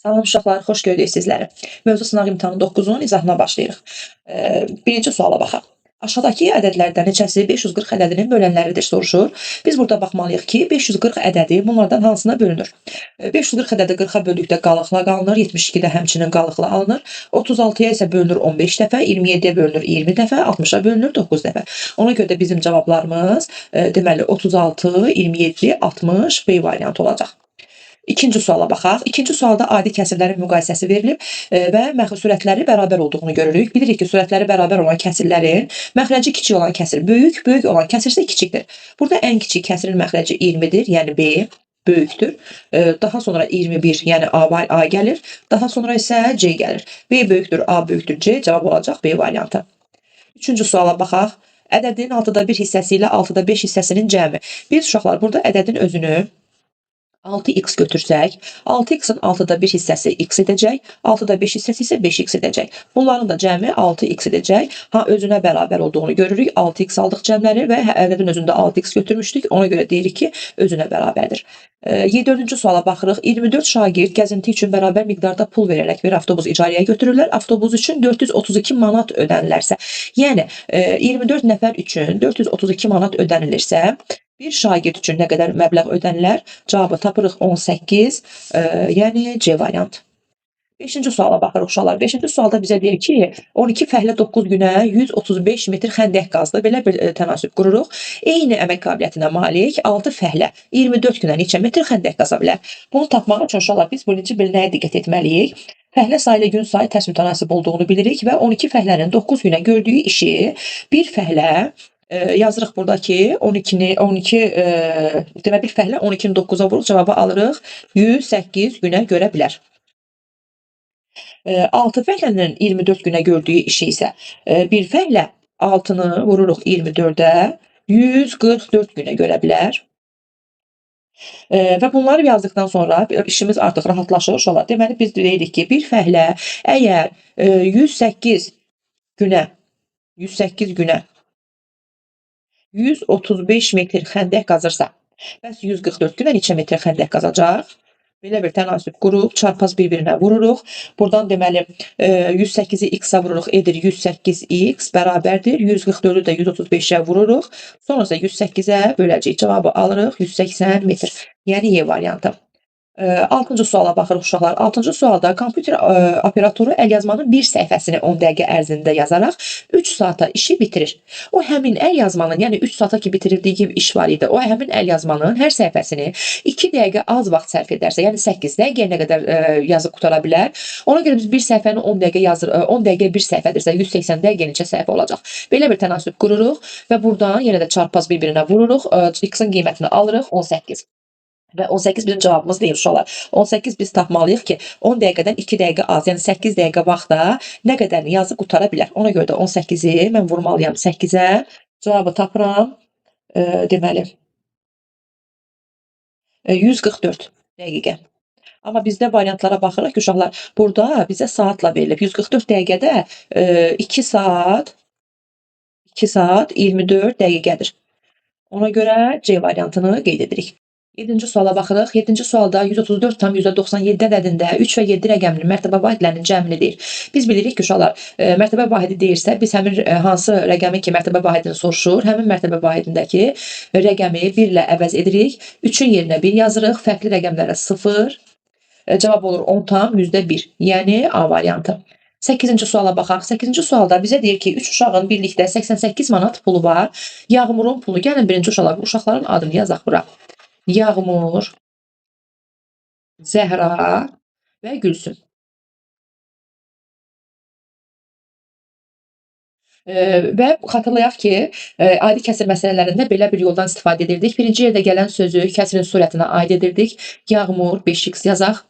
Salam uşaqlar, xoş gördük sizləri. Mövzu sınaq imtahanı 9-un izahına başlayırıq. Birinci suala baxaq. Aşağıdakı ədədlərdən neçəsi 540 ədədinin bölənləridir soruşur. Biz burada baxmalıyıq ki, 540 ədədi bunlardan hansına bölünür? 540 ədədi 40-a böldükdə qalıqla qalınır, 72-də həmçinin qalıqla alınır. 36-ya isə bölünür 15 dəfə, 27-yə bölünür 20 dəfə, 60-a bölünür 9 dəfə. Ona görə də bizim cavablarımız deməli 36, 27, 60 B variantı olacaq. İkinci suala baxaq. İkinci sualda adi kəsirlərin müqayisəsi verilib və sürətləri bərabər olduğunu görürük. Bilirik ki, sürətləri bərabər olan kəsirlərin məxrəci kiçik olan kəsir böyük, böyük olan kəsir isə kiçikdir. Burada ən kiçik kəsirin məxrəci 20-dir, yəni B böyükdür. Daha sonra 21, yəni A gəlir. Daha sonra isə C gəlir. B böyükdür, A böyükdür, C cavab olacaq B variantı. Üçüncü suala baxaq. Ədədin 6-da 1 hissəsi ilə 6-da 5 hissəsinin cəmi. Biz uşaqlar burada ədədin özünü 6x götürsək, 6x-in 6-da 1 hissəsi x edəcək, 6-da 5 hissəsi isə 5x edəcək. Bunların da cəmi 6x edəcək. Ha, özünə bərabər olduğunu görürük. 6x aldıq cəmləri və ədədin özündə 6x götürmüşdük. Ona görə deyirik ki, özünə bərabərdir. 4-cü suala baxırıq. 24 şagird gəzinti üçün bərabər miqdarda pul verərək bir avtobus icarəyə götürürlər. Avtobus üçün 432 manat ödənilərsə, yəni 24 nəfər üçün 432 manat ödənilirsə, bir şagird üçün nə qədər məbləğ ödənilər? Cavabı tapırıq 18, yəni C variantı. 5-ci suala baxırıq uşaqlar. 5-ci sualda bizə deyir ki, 12 fəhlə 9 günə 135 metr xəndək qazdı. Belə bir tənasüb qururuq. Eyni əmək qabiliyyətinə malik 6 fəhlə 24 günə neçə metr xəndək qaza bilər? Bunu tapmaq üçün uşaqlar biz birinci bir nəyə diqqət etməliyik? Fəhlə sayı ilə gün sayı tərs mütənasib olduğunu bilirik və 12 fəhlənin 9 günə gördüyü işi bir fəhlə yazırıq burada ki, 12-ni 12 demək bir fəhlə 12-ni 9-a vururuq, cavabı alırıq. 108 günə görə bilər. 6 fəhlənin 24 günə gördüyü işi isə bir fəhlə 6-nı vururuq 24-ə, 144 günə görə bilər. Və bunları yazdıqdan sonra işimiz artıq rahatlaşır uşaqlar. Deməli biz deyirik ki, bir fəhlə əgər 108 günə 108 günə 135 metr xəndək qazırsa, bəs 144 günə neçə metr xəndək qazacaq? Belə bir tənasüb qurub, çarpaz bir-birinə vururuq. Buradan deməli 108-i x-a vururuq, edir 108x bərabərdir. 144-ü də 135-ə vururuq. Sonra isə 108-ə böləcəyik. Cavabı alırıq 180 metr. Yəni Y variantı. 6-cı suala baxırıq uşaqlar. 6-cı sualda kompüter operatoru əlyazmanın bir səhifəsini 10 dəqiqə ərzində yazaraq 3 saata işi bitirir. O həmin əlyazmanın, yəni 3 saata ki bitirildiyi iş var idi. O həmin əlyazmanın hər səhifəsini 2 dəqiqə az vaxt sərf edərsə, yəni 8 dəqiqəyə nə qədər yazıb qutara bilər. Ona görə biz bir səhifəni 10 dəqiqə yazır, 10 dəqiqə bir səhifədirsə 180 dəqiqə neçə səhifə olacaq? Belə bir tənasüb qururuq və buradan yenə də çarpaz bir-birinə vururuq. X-in qiymətini alırıq 18. Və 18 bizim cavabımız deyil uşaqlar. 18 biz tapmalıyıq ki, 10 dəqiqədən 2 dəqiqə az, yəni 8 dəqiqə vaxtda nə qədərini yazıb qutara bilər. Ona görə də 18-i mən vurmalıyam 8-ə. Cavabı tapıram. Deməli, 144 dəqiqə. Amma bizdə variantlara baxırıq ki, uşaqlar, burada bizə saatla verilib. 144 dəqiqədə 2 saat 2 saat 24 dəqiqədir. Ona görə C variantını qeyd edirik. 7-ci suala baxırıq. 7-ci sualda 134,97 ədədində 3 və 7 rəqəmli mərtəbə vahidlərinin cəmini deyir. Biz bilirik ki, uşaqlar, mərtəbə vahidi deyirsə, biz həmin hansı rəqəmin ki, mərtəbə vahidini soruşur, həmin mərtəbə vahidindəki rəqəmi 1 ilə əvəz edirik. 3-ün yerinə 1 yazırıq, fərqli rəqəmlərə 0. Cavab olur 10,1, yəni A variantı. 8-ci suala baxaq. 8-ci sualda bizə deyir ki, 3 uşağın birlikdə 88 manat pulu var. Yağmurun pulu. Gəlin birinci uşaqlar, uşaqların adını yazaq bura. Yağmur, Zəhra və Gülsüm. Və xatırlayaq ki, adi kəsir məsələlərində belə bir yoldan istifadə edirdik. Birinci yerdə gələn sözü kəsirin surətinə aid edirdik. Yağmur 5x yazaq.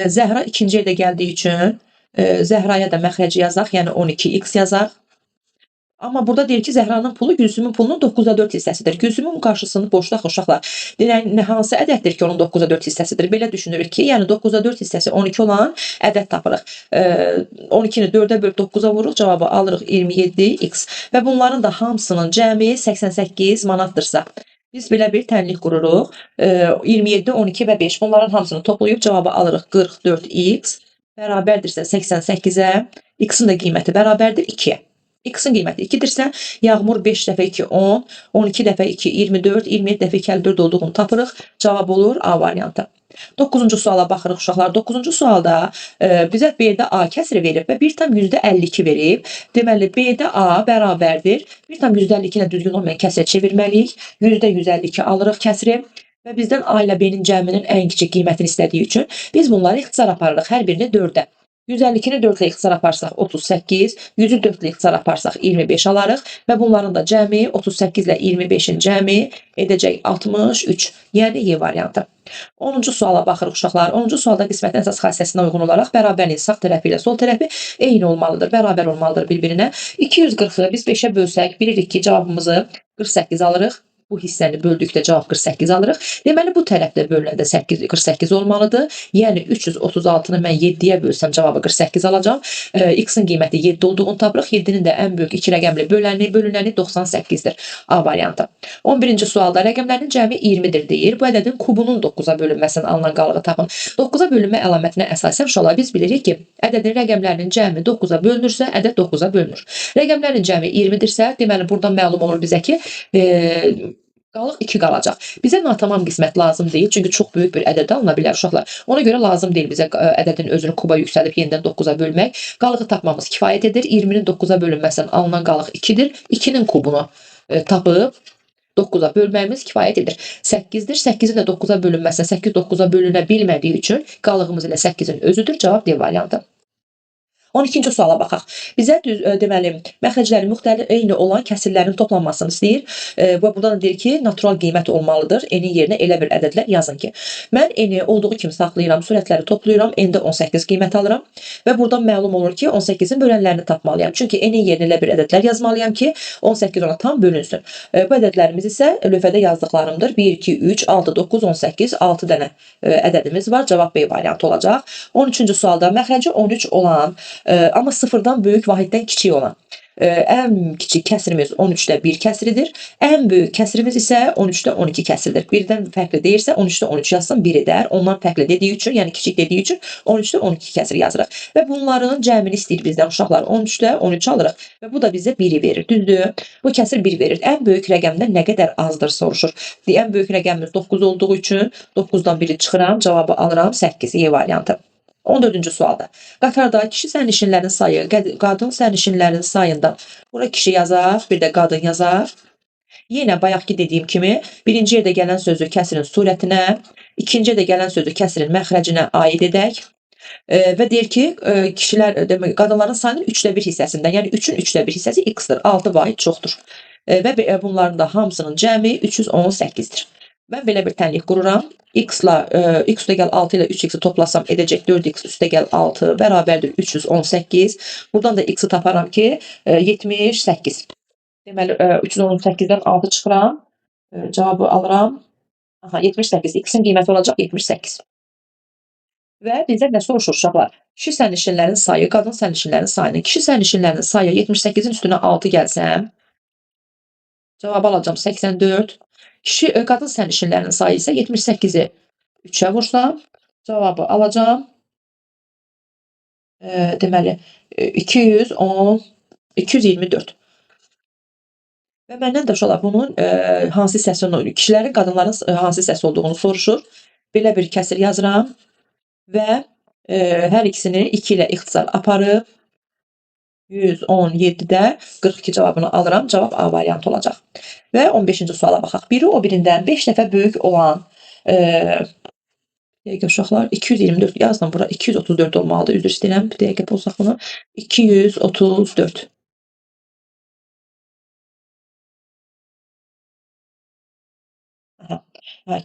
Zəhra ikinci yerdə gəldiyi üçün Zəhraya da məxrəci yazaq, yəni 12x yazaq. Amma burada deyir ki, Zəhranın pulu Gülsümün pulunun 9-da 4 hissəsidir. Gülsümün qarşısını boşdaq uşaqlar. Deyirəm, hansı ədəddir ki, onun 9-da 4 hissəsidir? Belə düşünürük ki, yəni 9-da 4 hissəsi 12 olan ədəd tapırıq. 12-ni 4-ə bölüb 9-a vururuq, cavabı alırıq 27x. Və bunların da hamısının cəmi 88 manatdırsa, Biz belə bir tənlik qururuq. 27, 12 və 5. Bunların hamısını toplayıb cavabı alırıq 44x bərabərdirsə 88-ə, x-in də qiyməti bərabərdir 2-yə. X-in qiyməti 2-dirsə, Yağmur 5 dəfə 2, 10, 12 dəfə 2, 24, 27 dəfə 2, 54 olduğunu tapırıq. Cavab olur A variantı. 9-cu suala baxırıq uşaqlar. 9-cu sualda bizə B-də A kəsri verib və 1,52 verib. Deməli, B-də A bərabərdir. 1,52 ilə düzgün olmayan kəsrə çevirməliyik. %152 alırıq kəsri. Və bizdən A ilə B-nin cəminin ən kiçik qiymətini istədiyi üçün biz bunları ixtisar aparırıq. Hər birini 4-ə. 152-ni 4 ilə ixtisar aparsaq 38, 100-ü 4 ilə ixtisar aparsaq 25 alarıq və bunların da cəmi 38 ilə 25-in cəmi edəcək 63, yəni Y variantı. 10-cu suala baxırıq uşaqlar. 10-cu sualda qismətin əsas xassəsinə uyğun olaraq bərabərliyin sağ tərəfi ilə sol tərəfi eyni olmalıdır, bərabər olmalıdır bir-birinə. 240-ı biz 5-ə bölsək, bilirik ki, cavabımızı 48 alırıq. Bu hissəni böldükdə cavab 48 alırıq. Deməli, bu tərəfdə bölünəndə 48 olmalıdır. Yəni, 336-nı mən 7-yə bölsəm cavabı 48 alacağam. X-in qiyməti 7 olduğunu tapırıq. 7-nin də ən böyük iki rəqəmli bölünəni 98-dir. A variantı. 11-ci sualda rəqəmlərin cəmi 20-dir deyir. Bu ədədin kubunun 9-a bölünməsindən alınan qalığı tapın. 9-a bölünmə əlamətinə əsasən uşaqlar biz bilirik ki, ədədin rəqəmlərinin cəmi 9-a bölünürsə, ədəd 9-a bölünür. Rəqəmlərin cəmi 20-dirsə, deməli, buradan məlum olur bizə ki, qalıq 2 qalacaq. Bizə natamam qismət lazım deyil, çünki çox böyük bir ədəd alına bilər uşaqlar. Ona görə lazım deyil bizə ədədin özünü kuba yüksəldib yenidən 9-a bölmək. Qalığı tapmamız kifayət edir. 20-nin 9-a bölünməsindən alınan qalıq 2-dir. 2-nin kubunu tapıb 9-a bölməyimiz kifayət edir. 8-dir. 8-in də 9-a bölünməsinə 8 9-a bölünə bilmədiyi üçün qalığımız ilə 8-in özüdür. Cavab D variantı. 12-ci suala baxaq. Bizə düz, deməli, məxrəcləri müxtəlif eyni olan kəsirlərin toplanmasını istəyir. Və buradan da deyir ki, natural qiymət olmalıdır. N-in yerinə elə bir ədədlər yazın ki. Mən N-i olduğu kimi saxlayıram, sürətləri toplayıram, N-də 18 qiymət alıram və buradan məlum olur ki, 18-in bölənlərini tapmalıyam. Çünki N-in yerinə elə bir ədədlər yazmalıyam ki, 18 ona tam bölünsün. Bu ədədlərimiz isə lövhədə yazdıqlarımdır. 1, 2, 3, 6, 9, 18, 6 dənə ədədimiz var. Cavab B variantı olacaq. 13-cü sualda məxrəci 13 olan, amma sıfırdan böyük, vahiddən kiçik olan ən kiçik kəsirimiz 13-də 1 kəsiridir. Ən böyük kəsirimiz isə 13-də 12 kəsiridir. Birdən fərqli deyirsə 13-də 13 yazsam 1 edər. Ondan fərqli dediyi üçün, yəni kiçik dediyi üçün 13-də 12 kəsir yazırıq. Və bunların cəmini istəyir bizdən uşaqlar. 13-də 13 alırıq və bu da bizə 1-i verir. Düzdür? Bu kəsir 1 verir. Ən böyük rəqəmdən nə qədər azdır soruşur. Ən böyük rəqəmimiz 9 olduğu üçün 9-dan 1-i çıxıram, cavabı alıram 8. Y variantı. 14-cü sualda. Qatarda kişi sərnişinlərin sayı, qadın sərnişinlərin sayından. Bura kişi yazaq, bir də qadın yazaq. Yenə bayaqki dediyim kimi, birinci yerdə gələn sözü kəsirin surətinə, ikinci yerdə gələn sözü kəsirin məxrəcinə aid edək. Və deyir ki, kişilər, demək, qadınların sayının 3-də 1 hissəsindən, yəni 3-ün 3-də 1 hissəsi x-dir, 6 vahid çoxdur. Və bunların da hamısının cəmi 318-dir. Mən belə bir tənlik qururam. X ilə x üstəgəl 6 ilə 3x-i toplasam edəcək 4x üstəgəl 6 bərabərdir 318. Buradan da x-i taparam ki, 78. Deməli, 318-dən 6 çıxıram. Cavabı alıram. Aha, 78. X-in qiyməti olacaq 78. Və bizə nə soruşur uşaqlar? Kişi sərnişinlərin sayı, qadın sərnişinlərin sayını. Kişi sərnişinlərin sayı 78-in üstünə 6 gəlsəm, cavabı alacağam 84. Qadın sərnişinlərinin sayı isə 78-i 3-ə vursam, cavabı alacağam. Deməli, 210, 224. Və məndən də uşaqlar bunun hansı hissəsinin, kişilərin, qadınların hansı hissəsi olduğunu soruşur. Belə bir kəsir yazıram və hər ikisini 2 ilə ixtisar aparıb 117-də 42 cavabını alıram. Cavab A variantı olacaq. Və 15-ci suala baxaq. Biri o birindən 5 dəfə böyük olan dəqiqə uşaqlar 224 yazdım bura 234 olmalıdır. Üzr istəyirəm. Bir dəqiqə pozaq bunu. 234. Aha.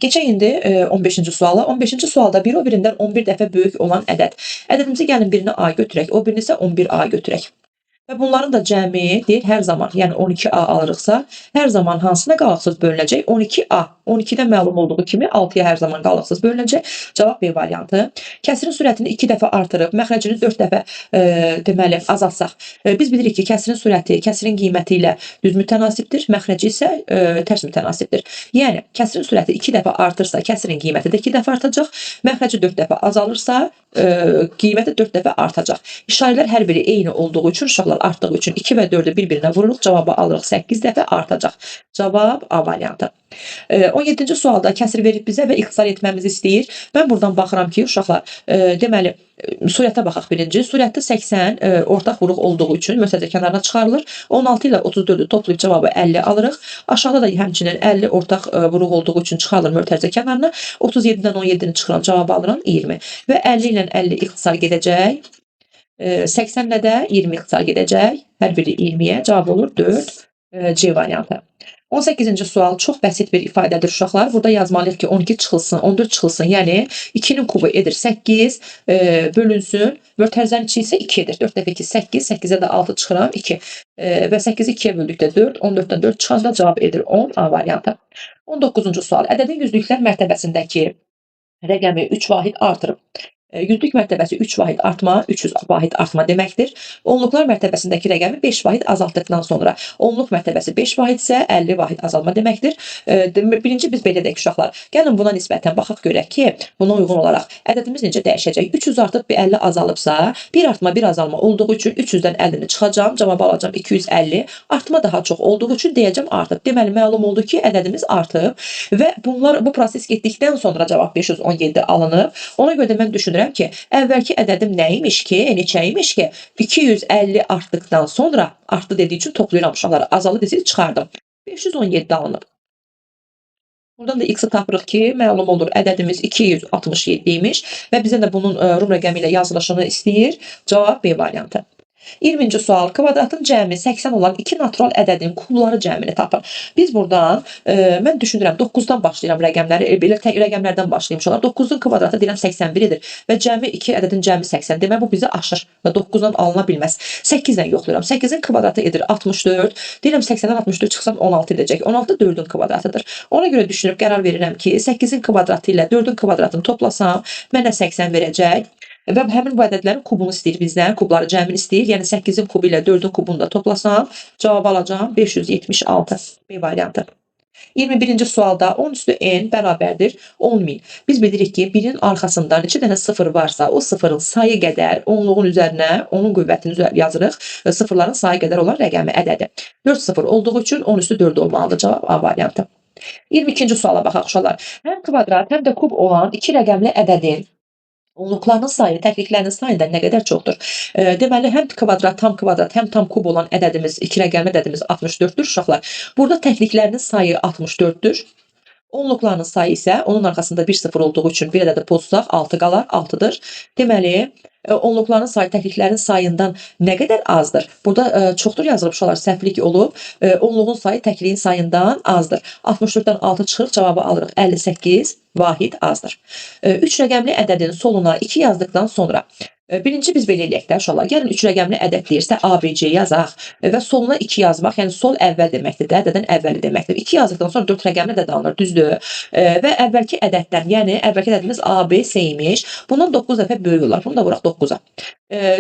Keçək indi 15-ci suala. 15-ci sualda biri o birindən 11 dəfə böyük olan ədəd. Ədədimizi gəlin birini A götürək, o birini isə 11A götürək. Və bunların da cəmi deyir hər zaman, yəni 12A alırıqsa, hər zaman hansına qalıqsız bölünəcək? 12A. 12-dən məlum olduğu kimi 6-ya hər zaman qalıqsız bölünəcək. Cavab B variantı. Kəsirin sürətini 2 dəfə artırıb, məxrəcini 4 dəfə deməli azaltsaq. Biz bilirik ki, kəsirin sürəti kəsirin qiyməti ilə düz mütənasibdir, məxrəci isə tərs mütənasibdir. Yəni kəsirin sürəti 2 dəfə artırsa, kəsirin qiyməti də 2 dəfə artacaq. Məxrəci 4 dəfə azalırsa, qiyməti 4 dəfə artacaq. İşarələr hər biri eyni olduğu üçün, uşaqlar artdığı üçün 2 və 4-ü bir-birinə vururuq, cavabı alırıq 8 dəfə artacaq. Cavab A variantı. 17-ci sualda kəsir verib bizə və ixtisar etməmizi istəyir. Mən buradan baxıram ki, uşaqlar, deməli, surətə baxaq birinci. Surətdə 80 ortaq vuruq olduğu üçün mötərizə kənarına çıxarılır. 16 ilə 34-ü toplayıb cavabı 50 alırıq. Aşağıda da həmçinin 50 ortaq vuruq olduğu üçün çıxarılır mötərizə kənarına. 37-dən 17-ni çıxıram, cavabı alıram 20. Və 50 ilə 50 ixtisar gedəcək. 80 ilə də 20 ixtisar gedəcək. Hər biri 20-yə cavab olur 4. C variantı. 18-ci sual çox bəsit bir ifadədir uşaqlar. Burada yazmalıyıq ki, 12 çıxılsın, 14 çıxılsın. Yəni 2-nin kubu edir 8, bölünsün. Mötərizənin içi isə 2 edir. 4 dəfə 2 8, 8-ə də 6 çıxıram 2. Və 8-i 2-yə böldükdə 4, 14-dən 4 çıxanda cavab edir 10 A variantı. 19-cu sual. Ədədin yüzlüklər mərtəbəsindəki rəqəmi 3 vahid artırıb. Yüzlük mərtəbəsi 3 vahid artma, 300 vahid artma deməkdir. Onluqlar mərtəbəsindəki rəqəmi 5 vahid azaltdıqdan sonra onluq mərtəbəsi 5 vahid isə 50 vahid azalma deməkdir. Birinci biz belə deyək uşaqlar. Gəlin buna nisbətən baxaq görək ki, buna uyğun olaraq ədədimiz necə dəyişəcək? 300 artıb bir 50 azalıbsa, bir artma bir azalma olduğu üçün 300-dən 50-ni çıxacağam, cavabı alacağam 250. Artma daha çox olduğu üçün deyəcəm artıb. Deməli məlum oldu ki, ədədimiz artıb və bunlar bu proses getdikdən sonra cavab 517 alınıb. Ona görə də mən düşünürəm ki, əvvəlki ədədim nə imiş ki, neçə imiş ki, 250 artdıqdan sonra, artdı dediyi üçün toplayıram uşaqlar, azalı desəydi çıxardım. 517 alınıb. Buradan da x-i tapırıq ki, məlum olur ədədimiz 267 imiş və bizə də bunun rum rəqəmi ilə yazılışını istəyir. Cavab B variantı. 20-ci sual. Kvadratın cəmi 80 olan 2 natural ədədin kubları cəmini tapın. Biz buradan, mən düşünürəm, 9-dan başlayıram rəqəmləri, belə tək rəqəmlərdən başlayım uşaqlar. 9-un kvadratı deyirəm 81 edir və cəmi 2 ədədin cəmi 80. Demək bu bizi aşır və 9-dan alına bilməz. 8-dən yoxlayıram. 8-in kvadratı edir 64. Deyirəm 80-dən 64 çıxsam 16 edəcək. 16 4-ün kvadratıdır. Ona görə düşünüb qərar verirəm ki, 8-in kvadratı ilə 4-ün kvadratını toplasam mənə 80 verəcək. Və həmin bu ədədlərin kubunu istəyir bizdən, kubları cəmini istəyir. Yəni 8-in kubu ilə 4-ün kubunu da toplasam, cavabı alacağam 576. B variantı. 21-ci sualda 10 üstü n bərabərdir 10.000. Biz bilirik ki, birin arxasında neçə dənə sıfır varsa, o sıfırın sayı qədər onluğun üzərinə, onun qüvvətini yazırıq. Sıfırların sayı qədər olan rəqəmi, ədədi. 4 sıfır olduğu üçün 10 üstü 4 olmalıdır. Cavab A variantı. 22-ci suala baxaq uşaqlar. Həm kvadrat, həm də kub olan 2 rəqəmli ədədin onluqlarının sayı təkliklərinin sayından nə qədər çoxdur? Deməli, həm kvadrat, tam kvadrat, həm tam kub olan ədədimiz, 2 rəqəmli ədədimiz 64-dür uşaqlar. Burada təkliklərinin sayı 64-dür. Onluqlarının sayı isə onun arxasında bir sıfır olduğu üçün bir ədədi pozsaq 6 qalar, 6-dır. Deməli, onluqların sayı təkliklərin sayından nə qədər azdır? Burada çoxdur yazılıb uşaqlar, səhvlik olub. Onluğun sayı təkliyin sayından azdır. 64-dən 6 çıxırıq, cavabı alırıq 58 vahid azdır. 3 rəqəmli ədədin soluna 2 yazdıqdan sonra birinci biz belə eləyək də uşaqlar. Gəlin 3 rəqəmli ədəd deyirsə A, B, C yazaq və soluna 2 yazmaq, yəni sol əvvəl deməkdir də, ədədin əvvəli deməkdir. 2 yazdıqdan sonra 4 rəqəmli ədəd alınır, düzdür? Və əvvəlki ədəddən, yəni əvvəlki ədədimiz A, B, C imiş. Bundan 9 dəfə böyük olar. Bunu da vuraq 9-a.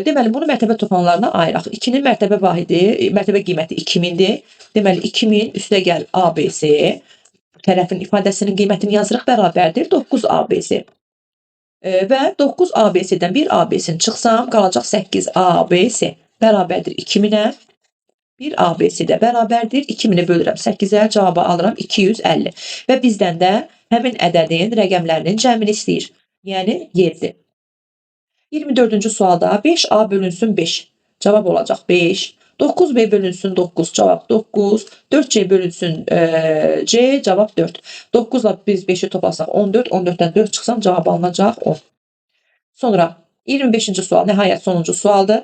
Deməli, bunu mərtəbə topanlarına ayıraq. 2-nin mərtəbə vahidi, mərtəbə qiyməti 2000-dir. Deməli, 2000 üstə gəl A, B, C. Tərəfin ifadəsinin qiymətini yazırıq, bərabərdir 9 A, B, C. Və 9 A, B, C-dən 1 A, B, C-ni çıxsam, qalacaq 8 A, B, C bərabərdir 2000-ə. 1 A, B, C də bərabərdir 2000-i bölürəm 8-ə, cavabı alıram 250. Və bizdən də həmin ədədin rəqəmlərinin cəmini istəyir. Yəni 7. 24-cü sualda 5A bölünsün 5. Cavab olacaq 5. 9B bölünsün 9, cavab 9. 4C bölünsün C, cavab 4. 9 ilə biz 5-i toplasaq 14, 14-dən 4 çıxsam cavab alınacaq 10. Sonra 25-ci sual, nəhayət sonuncu sualdır.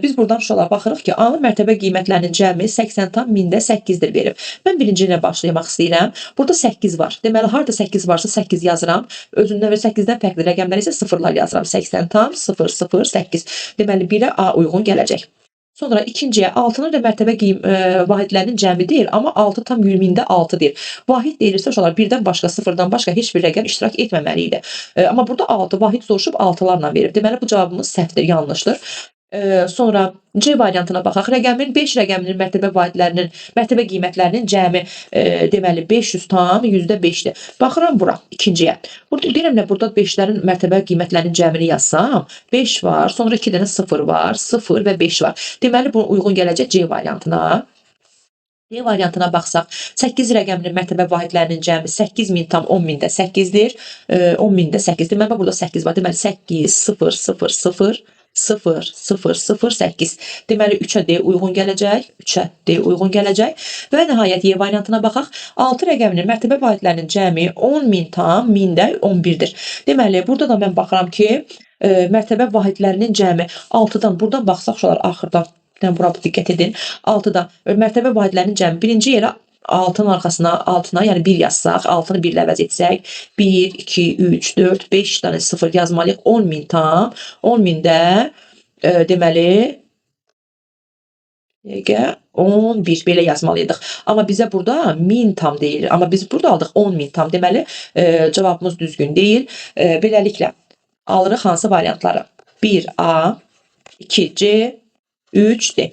Biz buradan uşaqlar baxırıq ki, A-nın mərtəbə qiymətlərinin cəmi 80,8-dir verib. Mən birinci ilə başlamaq istəyirəm. Burada 8 var. Deməli, harda 8 varsa 8 yazıram. Özündən və 8-dən fərqli rəqəmlər isə sıfırlar yazıram. 80,008. Deməli, 1-ə A uyğun gələcək. Sonra ikinciyə 6-nın da mərtəbə vahidlərinin cəmi deyil, amma 6 tam 6 deyil. Vahid deyilirsə uşaqlar birdən başqa, sıfırdan başqa heç bir rəqəm iştirak etməməli idi. Amma burada 6 vahid soruşub 6-larla verib. Deməli bu cavabımız səhvdir, yanlışdır. Sonra C variantına baxaq. Rəqəmin 5 rəqəminin mərtəbə vahidlərinin, mərtəbə qiymətlərinin cəmi deməli 500 tam %5-dir. Baxıram bura, ikinciyə. Burada deyirəm nə, burada 5-lərin mərtəbə qiymətlərinin cəmini yazsam, 5 var, sonra 2 dənə 0 var, 0 və 5 var. Deməli bu uyğun gələcək C variantına. D variantına baxsaq, 8 rəqəminin mərtəbə vahidlərinin cəmi 8000 tam 10.000-də 8-dir. 10.000-də 8-dir. Deməli burada 8 var. Deməli 8 0 0 0 0 0 0 8. Deməli 3-ə D uyğun gələcək. 3-ə D uyğun gələcək. Və nəhayət Y variantına baxaq. 6 rəqəminin mərtəbə vahidlərinin cəmi 10.000 tam 1000-də 11-dir. Deməli burada da mən baxıram ki, mərtəbə vahidlərinin cəmi 6-dan buradan baxsaq uşaqlar axırdan bura diqqət edin. 6-da mərtəbə vahidlərinin cəmi birinci yerə 6-nın arxasına altına, yəni 1 yazsaq, 6-nı 1 ilə əvəz etsək, 1, 2, 3, 4, 5 dənə 0 yazmalıyıq. 10.000 tam 10.000-də deməli dəqiqə 11 belə yazmalıydıq. Amma bizə burada 1000 tam deyil. Amma biz burada aldıq 10.000 tam. Deməli cavabımız düzgün deyil. Beləliklə alırıq hansı variantları? 1A, 2C, 3D.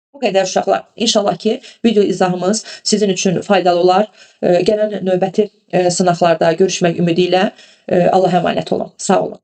Bu qədər uşaqlar. İnşallah ki, video izahımız sizin üçün faydalı olar. Gələn növbəti sınaqlarda görüşmək ümidi ilə Allaha əmanət olun. Sağ olun.